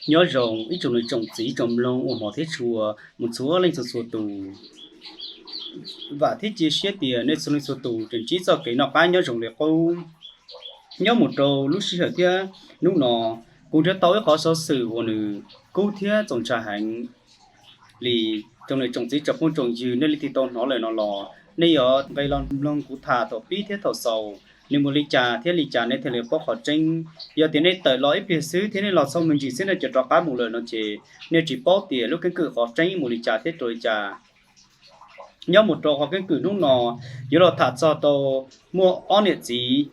Nyob zoo ib tsoom niam tsoom txiv tsoom mloog uas hmov thiab tshua mus txhua leej txhua txhua tus. Vam thiab cia siab tias nej txhua leej txhua tus tseem ntsib txoj kev noj qab nyob zoo li qub. Nyob mus rau lub sij hawm thiab hnub no, kuv nrhiav tau ib qhov xov xwm uas nws kub thiab txaus ntshai heev li. Tsoom niam tsoom txiv tsoom phooj tsoom ywg, nej leej twg tau hnov lawm no los nej yuav nqis los mloog kuv tham thaum pib thiab thaum xaus, nws mus li cas thiab li cas nej thiaj li paub qhov tseeb. Yog tias nej tawm los ib pliag xwb thiab nej los txog me ntsis xwb nej txawm rov qab mus lawm no ces nej tsis paub tias lub keeb kwm qhov tseeb mus li cas thiab rau li cas. Nyob mus rau qhov keeb kwm hnub no, yuav los tham txog rau muaj ob niam txiv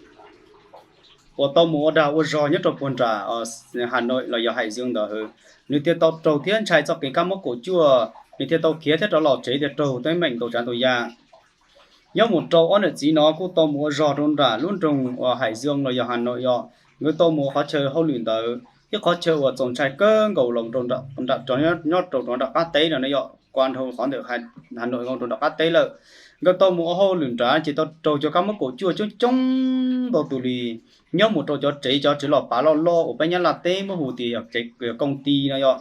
uas tau mus ua dag ua zog nyob rau puag nram Hà Nội los yog Hải Dương ntawd, nws thiaj tau raug thiab ntshai txoj kev kab mob kaum cuaj, nws thiaj tau khiav thiab rov los tsev thiaj raug teeb meem ntau tsav ntau yam. Nyob mus rau ob niam txiv no kuj tau mus ua zog rau nram lub nroog uas Hải Dương los yog Hà Nội yom, nkawd tau mus ua qhov chaw hauj lwm ntawd, ib qhov chaw uas txaus ntshai kawg nkaus los rau nram, nyob rau nram qab teb no na yom, qua dhau qhov ntawm Hà Nội nkaus rau nram qab teb lawm. Nkawd tau mus ua hauj lwm nrad ces tau raug cov kab mob kaum cuaj coob coob ntau tus li. Nyob mus rau cov tsev, cov tsev los pav loj loj uas peb Nyab Laj teb muab hu tias yog tsev công ty no yom,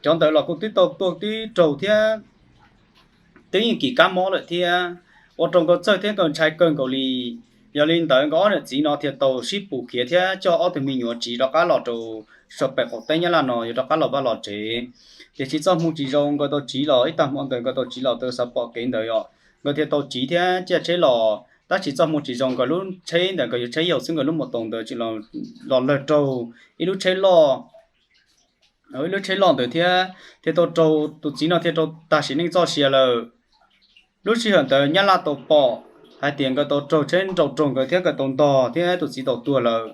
cov ntawd los kuj twb tau tuaj twb raug thiab twb yeej kis kab mob lawm thiab, ua rau nkawd txhawj thiab nkawd ntshai kawg nkaus li. Yog li ntawd nkawd ob niam txiv no thiaj tau sib pus khiav thiab coj ob tug me nyuam tsiv rov qab los rau saum pem qaum teb Nyab Laj no yuav rov qab los vaj los tsev. Tiam sis txoj hmoo tsis zoo nkawd tau tsiv los ib tag hmo ntawd nkawd tau tsiv los tau xav pom kev ntawd yom, nkawd thiaj tau tsiv thiab caij tsheb los, tab sis txoj hmoo tsis zoo nkawd lub tsheb ntawd nkawd yuav tsheb yaus xwb nkawd lub mus taus ntawd tsis los lawg raug ib lub tsheb loj ib lub tsheb loj ntawd thiab thiaj tau raug tus txiv no thiaj tau tag sim neej txoj sia lawm. Lub sij hawm ntawd Nyab Laj tau pom hais tias nkawd tau raug tsheb nrau raug nkawd thiab nkawd tau ntog thiab tus txiv tau tuag lawm.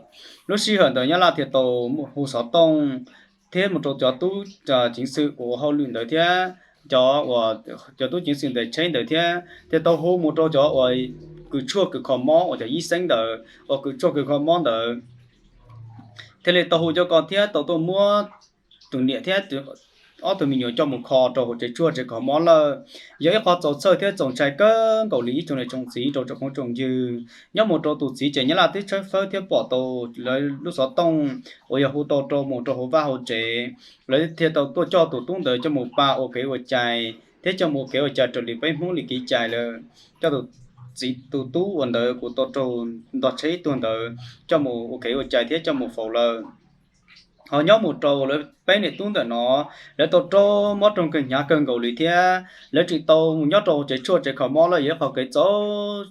Lub sij hawm ntawd Nyab Laj thiaj tau hu xov tooj thiab mus rau cov tub ceev xwm uas ua hauj lwm ntawd thiab cov uas cov tub ceev xwm ntawm tsheb ntawd thiab thiaj tau hu mus rau cov uas kws tshuaj kws kho mob uas cov yib xeeb ntawd uas kws tshuaj kws kho mob ntawd thiaj li tau hu cov ko thiab tau tuaj muab tus niam thiab ob tug me nyuam coj mus kho rau hauv tsev tshuaj tsev kho mob lawm. Yog ib qhov txaus txhawj thiab txaus ntshai kawg nkaus li ib tsoom niam tsoom txiv rau tsoom phooj tsoom ywg. Nyob mus rau tus txiv ces Nyab Laj twb tshawb fawb thiab pom tau lawv lub xov tooj uas yog hu tau rau mus rau hauv vaj hauv tsev, lawv thiaj tau tuaj coj tus tub ntawd coj mus pa ua kev ua cai thiab coj mus ua kev ua cai raws li peb Hmoob li kev cai lawm. Coj tus txiv tus tub uas ntawd kuj tau raug ntog tsheb tuag ntawd coj mus ua kev ua cai thiab coj mus faus lawm. Ho nyob mus rau lawv peb niam tub ntawm no, lawv tau raug mob raug kawg hnyav kawg nkaus li thiab lawv tseem tau mus nyob rau tsev tshuaj tsev kho mob lawm, yog ib qhov kev txaus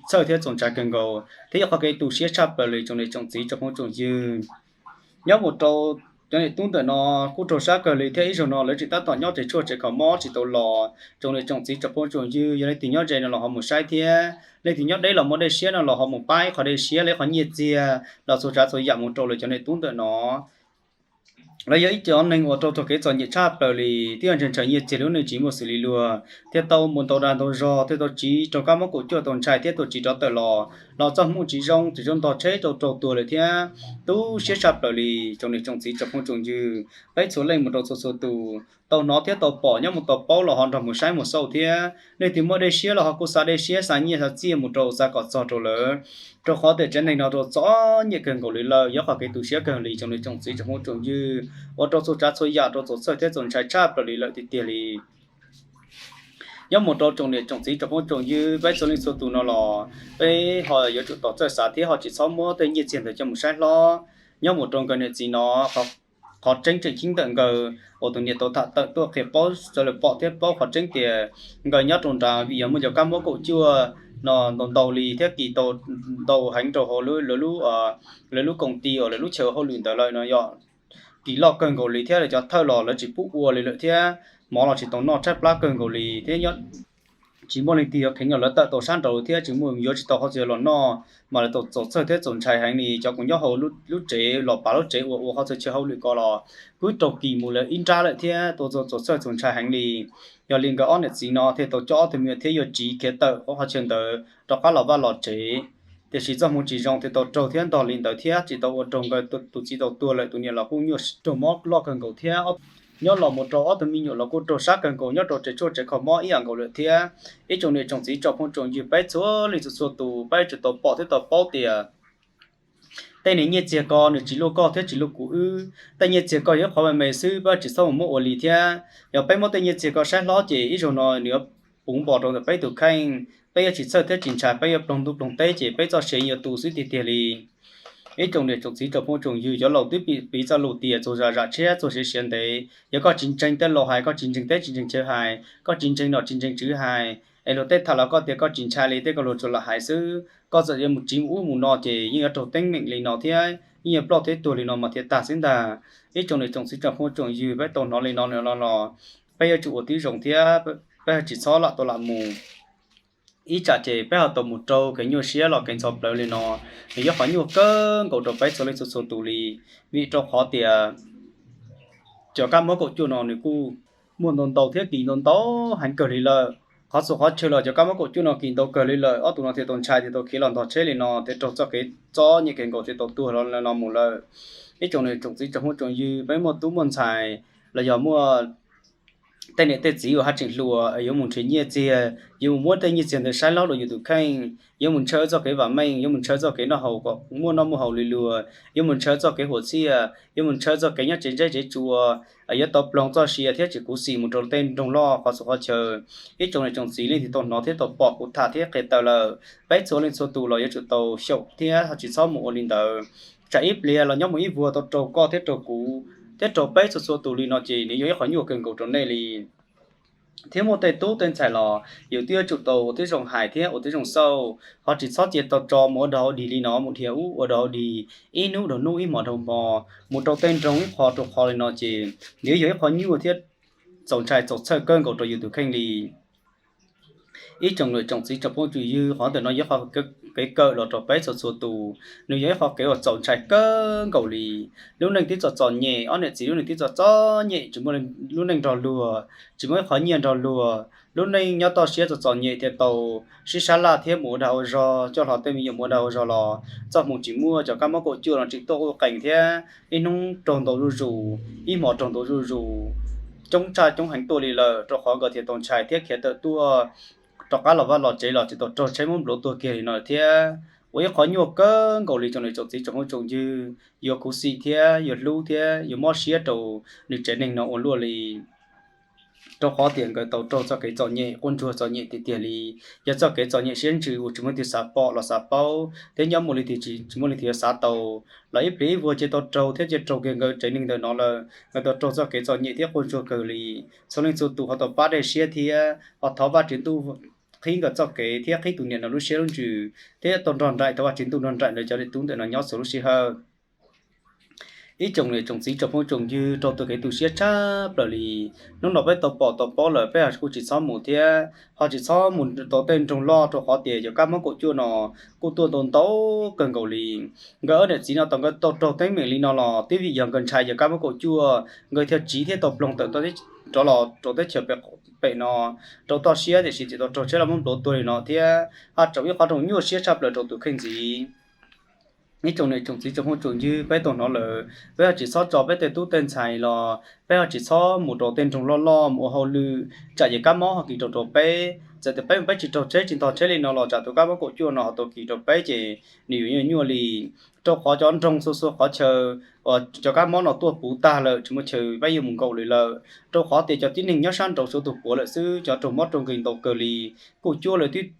txhawj thiab txaus ntshai kawg nkaus thiab yog qhov kev tu siab tshaj plaws li tsoom niam tsoom txiv tsoom phooj tsoom ywg. Nyob mus rau cov niam tub ntawm no kuj raug sab kawg li thiab ib zaug no lawv tseem tab tom nyob tsev tshuaj tsev kho mob tsis tau los. Tsoom niam tsoom txiv tsoom phooj tsoom ywg, yog leej twg nyob ze no los ho mus saib thiab leej twg nyob deb los muaj dej siab no los ho mus pab ib qhov dej siab los ib qhov nyiaj txiag los txhua tsav txhua yam mus rau lawv cov niam tub ntawm no. Lawv yog ib cov neeg uas raug txog kev txom nyem tshaj plaws li, twb yog ntshaw ntshaw nyiaj txiag lub neej tsis muaj xws li luag, thiaj tau mus ntau dag ntau zog, thiaj tau tsiv raug kab mob kaum cuaj tau ntshai thiab tau tsiv rov tawm los, los txoj hmoo tsis zoo, tsis zoo ntog tsheb tau raug tuag lawm thiab. Tu siab tshaj plaws li tsoom niam tsoom txiv tsoom phooj tsoom ywg, peb txhua leej mus rau txhua txhua tus tau hnov thiab tau pom, nyob mus tau paub los ho nrog mus saib mus xauj thiab. Leej twg muaj dej siab los ho kuj xa dej siab xa nyiaj xa txiaj mus rau xa kom txog rau lawv, rau qhov tias tsev neeg no raug txom nyem kawg nkaus li lawm, yog qhov kev tu siab kawg li tsoom niam tsoom txiv tsoom phooj tsoom ywg, ua rau txhua tsav txhua yam raug txaus txhawj thiab txaus ntshai tshaj plaws li lawm tiag tiag li. Nyob mus rau tsoom niam tsoom txiv tsoom phooj tsoom ywg, peb txhua leej txhua tus no los peb ho yuav tsum tos txawj xav thiab ho tsis txhob muab tej nyiaj txiag ntawd coj mus saib hlob. Nyob mus rau nkawd niam txiv no, qhov tseeb tseem ceeb ntawm nkawd uas tus niam tau tham tawm tuaj qhia paub rau lawv pom thiab paub qhov tseeb tias nkawd nyob rau nrad vim yog muaj cov kab mob kaum cuaj no ntau ntau li thiab kis tau ntau heev rau hauv lawv lub, lawv lub koom ti uas lawv lub chaw hauj lwm ntawd lawm no yog kis loj kawg nkaus li thiab lawv cov thawj los lawv tsis pub ua li lawm thiab mov los tsis tau noj tshaib plab kawg nkaus li thiab tsis muaj leej twg yuav kheev los lawv tawm tau sab nraud thiab tsis muaj yuav tsis tau qhov txhia los noj, mas lawv tau txaus txhawj thiab txaus ntshai heev li. Cov kuv nyob hauv lub tsev los pav lub tsev uas ua qhov txhia chaw hauj lwm ko los kuj raug kis mus lawv ib nrab lawm thiab tau txaus txhawj txaus ntshai heev li. Yog li nkawd ob niam txiv no thiaj tau coj ob tug me nyuam thiab yuav tsiv khiav tawm qhov chaw ntawd rov qab los vaj los tsev. Tiam sis txoj hmoo tsis zoo thiaj tau raug thiab ntog li ntawd thiab tsis tau ua rau nkawd tus txiv tau tuag lawm, tus niam los kuj nyuaj raug mob loj kawg nkaus thiab. Nyob los mus rau ob tug me nyuam los kuj raug sab kawg nkaus nyob rau tsev tshuaj tsev kho mob ib yam nkaus lawm thiab. Ib tsoom niam tsoom txiv tsoom phooj tsoom ywg, peb txhua leej txhua txhua tus peb yuav tsum tau pom thiab tau paub tias Tej niag nyiaj txiag ko nws tsis luaj koj thiab tsis luaj kuv wb. Tej nyiaj txiag ko yog ib qhov me me xwb, peb tsis txhob mus muab ua li thiab. Yog peb muab tej nyiaj txiag ko saib hlob ces ib zaug no nws yuav puv npos rau ntawm peb tus kheej, peb yuav tsis txhawj thiab tsis ntshai, peb yuav ploog ntuj ploog teb ces peb txoj sia yuav tu xwb tiag tiag li. Ib tsoom niam tsoom txiv tsoom phooj tsoom ywg, cov laus twb piv txoj lus tias txuas zam zam tshiab txuas siav siav ntev. Yog koj tsis ntseeg tej laus hais, koj tsis ntseeg teb tsis ntseeg chaw hais, koj tsis ntseeg nom tsis ntseeg tswv hais, es luag tej tham los koj tias koj tsis ntshai li, tej ko luag tsuas lam hais xwb. Koj txawm yuav mus tsiv mus ub mus no ces yeej yuav raug teeb meem li no thiab yeej yuav ploj thiab tuag li no mas thiaj tag xwb ntag. Ib tsoom niam tsoom txiv tsoom phooj tsoom ywg, peb tau hnov li no no los, peb yuav tsum ua tib zoo thiab peb tsis txhob lam tau lam mus. Ib tsam ces peb ho tau mus raug kev nyuaj siab los kev ntxhov plawv li no, nws yog qhov nyuaj kawg nkaus rau peb txhua leej txhua txhua tus li. Vim rau qhov tias cov kab mob kaum cuaj no nws kuj muaj ntau ntau thiab kis ntau ntau heev kawg li lawm. Qhov txhua qhov chaw los cov kab mob kaum cuaj no kis ntau kawg li lawm, ob tug no thiaj tau ntshai thiaj tau khiav los ntog tsheb li no, thiaj raug txoj kev txom nyem kawg nkaus thiaj tau tuag li no mus lawm. Ib tsoom niam tsoom txiv tsoom phooj tsoom ywg, peb muaj tub muaj ntxhais los yog muaj tej niam tej txiv uas haj tseem hluas, yuav mus nrhiav nyiaj txiag, yuav mus muab tej nyiaj txiag ntawd saib hlob rau yus tus kheej, yuav mus ntshaw txoj kev vam meej, yuav mus ntshaw txoj kev noj haus kom muaj noj muaj haus li luag, yuav mus ntshaw txoj kev huam txhiaj, yuav mus ntshaw txoj kev nyob tsev ntxeeb tsev tsua, yuav tau ploog txoj sia thiab tsis khuv xim mus rau tej nroog loj qhov txhua qhov chaw. Ib tsoom niam tsoom txiv leej twg tau hnov thiab tau pom kuv tham thiab qhia tawm lawm, peb txhua leej txhua tus los yuav tsum tau xyaum thiab tsis txhob mus ua li ntawd. Tsam ib pliag los nyob mus ib vuag tau raug koj thiab raug kuv thiab raug peb txhua txhua tus li no ces nws yog ib qhov nyuaj kawg nkaus rau nej li. Thiab muaj tej tub tej ntxhais los yus twb yuav tsum tau ua tib zoo hais thiab ua tib zoo xauj, ho tsis txhob cia tau tso mus ua dog ua dig li no, mus dhia ub ua dog ua dig, ib hnub dhau hnub ib hmo dhau hmo, mus rau tej nroog ib qho rau qho li no ces nws yog ib qhov nyuaj thiab txaus ntshai txaus txhawj kawg nkaus rau yus tus kheej li. Ib tsoom niam tsoom txiv tsoom phooj tsoom ywg, qhov ntawm no yog qhov kev kawm los rau peb txhua txhua tus, nws yog ib qhov kev uas txaus ntshai kawg nkaus li. Lub neej twb txom txom nyem, ob niam txiv lub neej twb txom txom nyem, tsis muaj lub neej nrog luag, tsis muaj ib qhov nyiaj nrog luag, lub neej nyob toj siab txom txom nyem thiaj tau sib sab laj thiab mus ua dag ua zog, coj hlo tej me nyuam mus ua dag ua zog los txoj hmoo tsis muaj, cov kab mob kaum cuaj no tseem tuaj quj qees thiab ib hnub raug ntau zuj zus, ib hmo raug ntau zuj zus, coob tshaj coob heev tuaj li lawm, rau qhov nkawd thiaj tau ntshai thiab khiav tawm tuaj rov qab los vaj los tsev los tsis tau raug tsheb muab npluav tuag kiag li no thiab. Ua ib qhov nyuaj kawg nkaus li tsoom niam tsoom txiv tsoom phooj tsoom ywg, yuav khuv xim thiab yuav hlub thiab yuav mob siab rau nws tsev neeg no ua luaj li. Rau qhov tias nkawd tau raug txoj kev txom nyem quaj ntsuag txom nyem tiag tiag li. Yog txoj kev txom nyem siab ntsws uas tsis muaj leej twg xav pom los xav paub, thiab nyob mus li twg tsis muaj leej twg yuav xav tau, los ib pliag ib vuag cia tau raug thiab cia raug kiag nkawd tsev neeg ntawm no lawm. Nkawd tau raug txoj kev txom nyem thiab quaj ntsuag kawg li. Txhua leej txhua tus ho tau pab dej siab thiab ho thov Vajtswv Ntuj qhib nkawd txoj kev thiab qhib tus niam no lub siab lub ntsws, thiab tau nrog nraim, thov Vajtswv Ntuj nrog nraim ntawm cov niam tub ntawm no nyob txhua lub sij hawm. Ib tsoom niam tsoom txiv tsoom phooj tsoom ywg, raug tus kev tu siab tshaj plaws li. Hnub no peb tau pom tau paub lawm, peb ho kuj tsis txhob mus thiab ho tsis txhob mus rau tej nroog loj, rau qhov tias cov kab mob kaum cuaj no kuj tuaj ntau ntau kawg nkaus li. Nkawd ob niam txiv no tau nkawd tau raug teeb meem li no los twb vim yog nkawd ntshai cov kab mob kaum cuaj, nkawd thiaj tsiv thiab tau ploog tawm rov los rau teb chaws pem no rau toj siab, tiam sis tseem tau raug tsheb los muab npluav tuag li no thiab, ho tseem ib qhov nyuaj siab tshaj plaws rau tus kheej ntxiv. Ib tsoom niam tsoom txiv tsoom phooj tsoom ywg, peb tau hnov lawm, peb ho tsis txhob tso peb tej tub tej ntxhais los peb ho tsis txhob mus rau tej nroog loj loj mus ua hauj lwm, tsam ces kab mob ho kis rau rau peb. Txawm tias peb mus peb tsis raug tsheb tsis ntog tsheb li no los tsam tus kab mob kaum cuaj no ho tau kis rau peb ces nws yuav nyuaj nyuaj li. Rau qhov cov nroog txhua txhua qhov chaw uas cov kab mob no tuaj puv tag lawm, tsis muaj chaw peb yuav mus nkaum li lawm, rau qhov tias cov tib neeg nyob sab nraud tsuav tus puav lawm xwb, cov raug mob raug nkeeg ntau kawg li. Kuj cuab lawv twb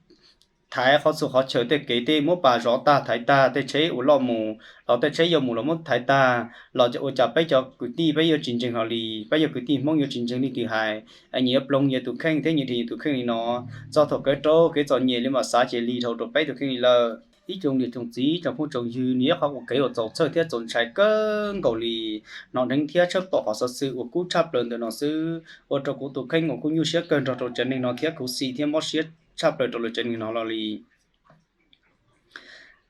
thaiv qhov txhua qhov chaw, tej kev tej muab pas zov tag thaiv tag, tej tsheb uas loj mus los tej tsheb yuav mus los muab thaiv tag, los ua cas peb cov kwv tij peb yuav tsis ntseeg hlo li, peb yog kwv tij Hmoob yuav tsis ntseeg leej twg hais, nyias yuav ploog nyias tus kheej thiab nyias dhia nyias tus kheej li no, txog thaum kev rau kev txom nyem li mam xav ces lig dhau rau peb tus kheej li lawm. Ib tsoom niam tsoom txiv tsoom phooj tsoom ywg, nws yog qhov ua kev uas txaus txhawj thiab txaus ntshai kawg nkaus li. Hnov dheev thiab tshawb pom qhov xov xwm uas kub tshaj plaws ntawm no xwb, ua rau kuv tus kheej uas kuj nyuaj siab kawg nrog rau tsev neeg no thiab khuv xim thiab mob siab tshaj plaws rau lawv tsev neeg no hlo li.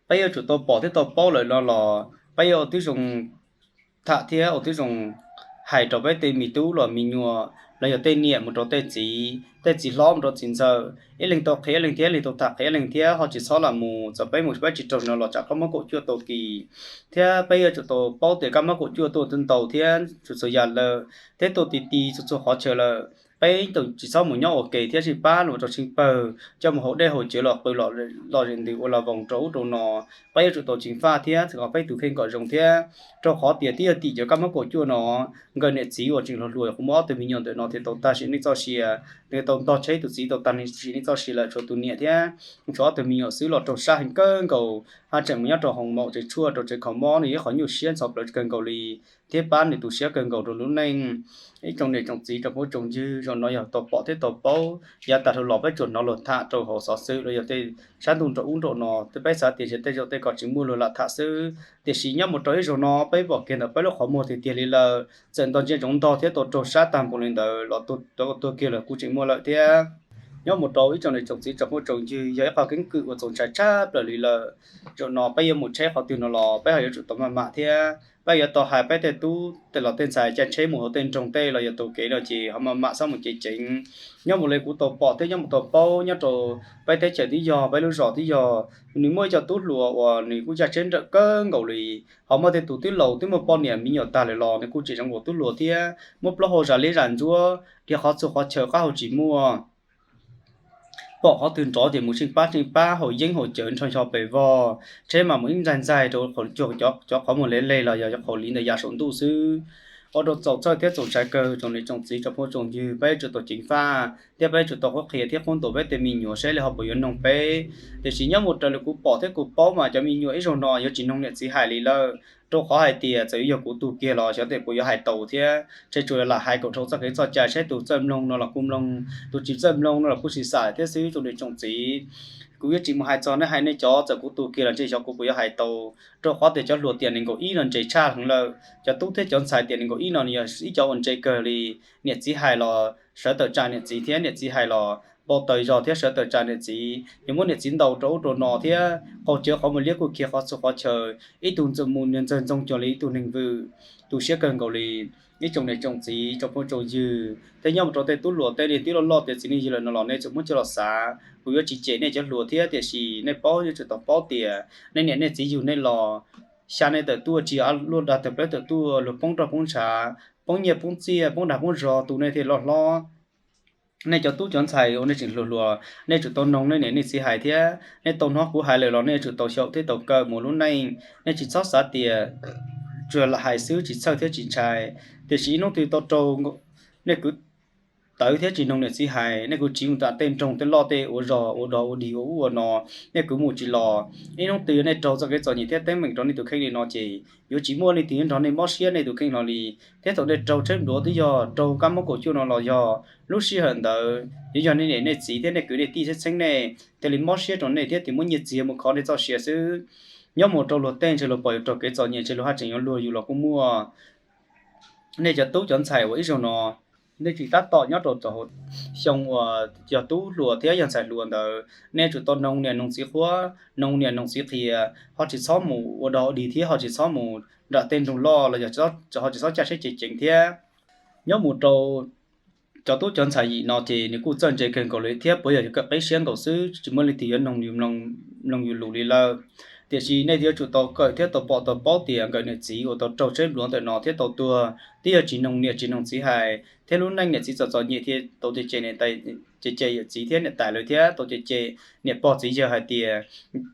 Peb yuav tsum tau pom thiab tau paub lawm no los peb yuav ua tib zoo tham thiab ua tib zoo hais rau peb tej me tub los me nyuam, los yog tej niam mus rau tej txiv, tej txiv hlob mus rau txiv ntxawm, ib leeg tau qhia ib leeg thiab ib leeg tau tham qhia ib leeg thiab ho tsis txhob lam mus. Txawm peb mus peb tsis raug no los tsam kab mob kaum cuaj tau kis, thiab peb yuav tsum tau paub tias kab mob kaum cuaj tuaj ntau thiab txhua txhua yam lawm, thiab tuaj ti ti txhua txhua qhov chaw lawm. peb tsis txhob mus nyob ua ke thiab tsis pab los rau tsheej pawg coj mus haus dej haus cawv los qw los zem ntws ua la voos rau ub rau no. Peb yuav tsum tau ceev faj thiab kom peb tus kheej kom zoo thiab, rau qhov tias twb yog tim cov kab mob kaum cuaj no, nkawd niam txiv uas tseem hluas hluas kuj muaj ob tug me nyuam ntawm no thiaj tau tag sim neej txoj sia, nws tau ntog tsheb tus txiv tau tag sim neej txoj sia lawm, tshuav tus niam thiab tshuav ob tug me nyuam xwb los raug sab heev kawg nkaus, haj tseem mus nyob rau hoo maum tsev tshuaj rau tsev kho mob, nws ib qhov nyuaj siab ntxhov plawv kawg nkaus li thiab pab nws tu siab kawg nkaus rau lub neej. Ib tsoom niam tsoom txiv tsoom phooj tsoom ywg, zaum no yog tau pom thiab tau paub yav tas dhau los peb tsuas hnov luag tham rau hauv xov xwm los yog tej sab ntuj nraum ub nraum no, tej peb xav tias tej zaum tej ko tsis muaj luag lam tham xwb, tiam sis nyob mus rau ib zaug no peb pom kiag ntawm peb lub qhov muag tiag tiag li lawm, txawm nto ntsia ntsoov ntog thiab tau raug sab tag npaum li ntawd los tuag kiag los kuj tseem muaj lawm thiab. Nyob mus rau ib tsoom niam tsoom txiv tsoom phooj tsoom ywg, yog ib qho keeb kwm uas txaus ntshai tshaj plaws li lawm. Zaum no peb yuav mus tsheb qhov twg no los peb ho yuav tsum tau maj mam thiab peb yuav tau hais peb tej tub tej los tej ntxhais caij tsheb mus hauv tej nroog tej los yog taug kev no ces ho maj mam xob mus ceev ceev. Nyob mus li kuv tau pom thiab nyob mus tau paub nyob rau peb teb chaws twb yog peb lub zos twb yog, nws muaj ib co tub hluas uas nws kuj yaj tsheb nrawm kawg nkaus li, ho muaj tej tus twb laus twb muaj poj niam me nyuam tag lawm los nws kuj tseem zoo ua tub hluas thiab muaj plaub hau zam liab zam ntsuab, dhia qhov txhua qhov chaw qab hau tsis muaj. Pom qhov twg nrov ces mus tsheej pab tsheej pab, haus yeeb haus cawv nrho ncho pes vog, tsheb mas mus ib ntxaig ntxaig rau cov qhov muag leg leg los yog cov qhov liv ntawm yav saum ntuj xwb. Ua rau txaus txhawj thiab txaus ntshai kawg tsoom niam tsoom txiv tsoom phooj tsoom ywg, peb yuav tsum tau ceev faj thiab peb yuav tsum tau qhuab qhia thiab qhuab ntuas peb tej me nyuam saib li ho puas yuav noog peb. Tiam sis nyob mus raws li kuv pom thiab kuv paub mas cov me nyuam ib zaug no yuav tsis noog niam txiv hais li lawm, rau qhov hais tias txawm yog kuv tug kiag los xyov tes puas yuav hais tau thiab, ntshe tsuas lam hais kom dhau txoj kev txoj cai saib tus txawj mloog no los kuj mloog, tus tsis txawj mloog no los kuj tsis xam thiab xwb tsoom niam tsoom txiv. Kuv yuav tsis mus hais txog nej hais nej cov, txawm kuv tus kiag los ntshe xyov kuv puas yuav hais tau, rau qhov tias cov hluas tiam nees nkaum ib no ntse tshaj heev lawm, cov tub thiab cov ntxhais tiam nees nkaum ib no yog ib cov uas ntse kawg li. Niam txiv hais los sawv tawm tsa niam txiv thiab niam txiv hais los npau taws zog thiab sawv tawm tsa niam txiv, yuav muab niam txiv ntaus rau ub rau no thiab qaug cawv qhov muag liab kuj khiav qhov txhua qhov chaw, ib tug ntxawg mus niag ntxawg ntxoog cuag li ib tug neeg vwm, tu siab kawg nkaus li. Ib tsoom niam tsoom txiv tsoom phooj tsoom ywg thiab nyob mus rau tej tub hluas tej niag twb loj loj tiav txiv neej yig lawm no los nej txawm muab coj los xav, kuv yuav tsis cem nej cov hluas thiab tiam sis nej paub yuav tsum tau paub tias nej niam nej txiv yug nej los xya nej tawm tuaj tsis yog luaj dag tawg plawv tawm tuaj, luag poob roj poob ntshav, poob nyiaj poob txiaj, poob dag poob zog tu nej thiaj loj hlob. Nej cov tub cov ntxhais uas nej tseem hluas hluas, nej tsum tau noog nej niam nej txiv hais thiab nej tau hnov kuv hais lawm los nej yuav tsum tau xyaum thiab tau kawm mus lub neej. Nej tsis txhob xav tias tsuas lam hais xwb tsis txhawj thiab tsis ntshai, tiam sis ib hnub twg tau raug nej kwv tawv thiab tsis noog niam txiv hais, nej kwv tsiv mus tam tej nroog tej loj tej ua zog ua dog ua dig ua ub ua no, nej kwv mus tsis los. Ib hnub twg yog nej raug txoj kev txom nyem thiab teeb meem rau nej tus kheej li no ces yuav tsis muaj leej twg yuav nrog nej mob siab nej tus kheej no li. Thiab thaum nej raug tsheb npluav twb yog raug kab mob kaum cuaj no los yog lub sij hawm ntawd yuav yog nej niam nej txiv thiab nej kwv nej tij txheeb txheeb nej thiaj li mob siab rau nej thiab tias muab nyiaj txiag mus kho nej txoj sia xwb. Nyob mus rau luag tej ntshe luag pom yus raug kev txom nyem ntshe luag haj tseem yuav luag yus los kuj muaj. Nej cov tub cov ntxhais uas ib zaug no nej tseem tab tom nyob rau xyoo uas yog tub hluas thiab yog ntxhais hluas ntawd, nej yuav tsum tau noog niam noog txiv qhuab, noog niam noog txiv qhia, ho tsis txhob mus ua dog ua dig thiab ho tsis txhob mus nram tej nroog loj los yog ho tsis txhob caj tsheb ceev ceev thiab. Nyob mus rau cov tub cov ntxhais yim no ces nws kuj txawj ntse kawg nkaus li thiab puas yog yuav kawm qib siab nkaus xwb, tsis muaj leej twg yuav noog yus mloog yus lus li lawm. Tiam sis nej yuav tsum tau kawm thiab tau pom tau paub tias nkawm niam txiv uas tau raug tsheb npluav ntawm no thiab tau tuag twb yog tsis noog niam tsis noog txiv hais, thiab lub neej niam txiv txom txom nyem thiaj tau cem cem niam tais, cem cem yawm txiv thiab niam tais lawv thiab tau cem cem niam pog txiv yawg hais tias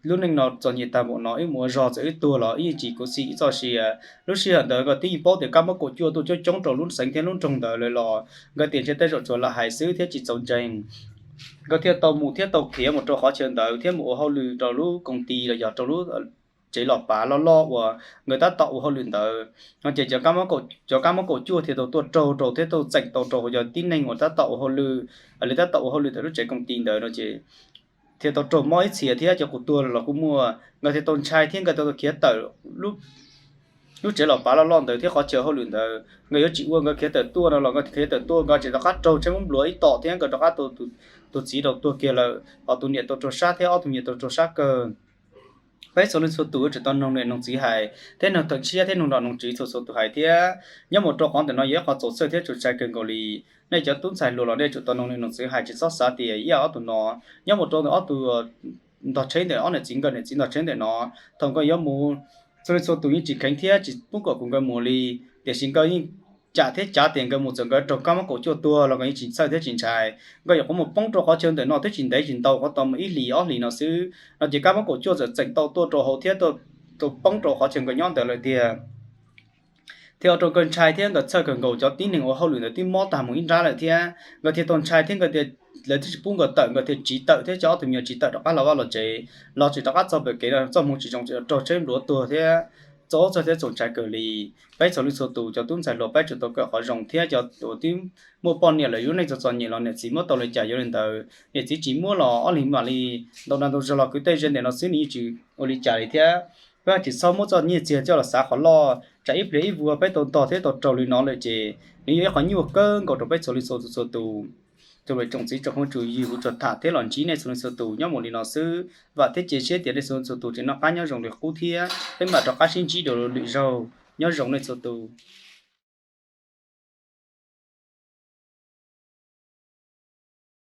lub neej no txom nyem tag npaum no, wb mus ua zog txawm wb tuag los wb yeej tsis khuv xim wb txoj sia. Lub sij hawm ntawd nkawd twb yeej paub tias kab mob kaum cuaj tuaj coob coob rau lub xeev thiab lub nroog ntawd lawm los nkawd tias ntshe tej zaum tsuas lam hais xwb thiab tsis txaus ntseeg. Nkawd thiaj tau mus thiab tau khiav mus rau qhov chaw ntawd thiab mus ua hauj lwm rau lub koom ti los yog rau lub tsev los pav loj loj uas nkawd tab tom ua hauj lwm ntawd no ces cov kab mob kaum cuaj thiaj tau tuaj raug rau thiab tau txeem tau rau yog tib neeg uas tab tom ua hauj lwm, li tab tom ua hauj lwm ntawm lub tsev koom ti ntawd no ces thiaj tau raug mob ib txhia thiab cov kuj tuag los kuj muaj. Nkawd thiaj tau ntshai thiab nkawd thiaj tau khiav tawm lub tsev los pav loj loj ntawd thiab qhov chaw hauj lwm ntawd. Nkawd yuav tsis ua nkawd khiav tawm tuaj no los nkawd khiav tawm tuaj nkawd tsis tau qab raug tsheb npluav ib tom thiab nkawd rov qab tau tus txiv rau tuag kiag lawm, ho tus niam tau raug sab thiab ob tug me nyuam tau raug sab kawg. Peb txhua leej txhua tus yuav tsum tau noog niam noog txiv hais thiab noog thawm tshiab thiab noog nom noog tswv txhua txhua tus hais thiab. Nyob mus rau qhov ntawm no yog ib qhov txaus txhawj thiab txaus ntshai kawg nkaus li. Nej cov tub ntxhais hluas los nej yuav tsum tau noog niam noog txiv hais, tsis txhob xav tias ib yam ob tug no, nyob mus rau ntawm ob tug ntog tsheb ntawm ob niam txiv nkawd niam txiv ntog tsheb ntawm no, thaum nkawd yuav mus, txhua leej txhua tus yeej tsis kheev thiab tsis pub kom kuv nkawd mus li, tiam sis nkawd yeej cam thiab cav tias nkawd mus txawm nkawd raug kab mob kaum cuaj tuag los nkawd yeej tsis txhawj thiab tsis ntshai. Nkawd yuav qhuav mus poob rau qhov chaw ntawm no twb tsis ntev tsis ntau, qhuav tau mus ib hlis ob hlis no xwb no ces kab mob kaum cuaj txawm txeem tau tuaj rau hauv thiab tau poob rau qhov chaw nkawd nyob ntawd lawm tiag. Thiaj ua rau nkawd ntshai thiab nkawd txhawj kawg nkaus, cov tib neeg ua hauj lwm ntawd twb mob tag mus ib nrab lawm thiab nkawd thiaj tau ntshai thiab nkawd tias lawv twb tsis pub nkawd tawm, nkawd thiaj tsiv tawm thiab coj ob tug me nyuam tsiv tawm rov qab los vaj los tsev, los tsis rov qab txog pem kev no txoj hmoo tsis zoo, raug tsheb npluav tuag thiab txaus txhawj thiab txaus ntshai kawg li. Peb txhua leej txhua tus cov tub ntxhais hluas peb tsum tau kawm qhov zoo thiab cov uas twb muaj poj niam lawm yus neej txom txom nyem los niam txiv muab tau li cas yuav li ntawd, niam txiv tsis muab los ob leeg mam li ntau dag ntau zog los kwv tej ze ntawm no xwb nws yeej tsis ua li cas li thiab. Peb tsis txhob muab txoj nyiaj txiag coj los xav qhov loj, tsam ib pliag ib vuag peb tau ntog thiab tau raug li no lawm ces nws yog ib qhov nyuaj kawg nkaus rau peb txhua leej txhua tus. Tsoom niam tsoom txiv tsoom phooj tsoom ywg, kuv tsuas tham thiab los ntsib nej txhua leej txhua tus nyob mus li no xwb. Vam thiab cia siab tias nej txhua leej txhua tus tseem noj qab nyob zoo li qub thiab peb mam rov qab sib ntsib dua lwm zaug. Nyob zoo nej txhua tus.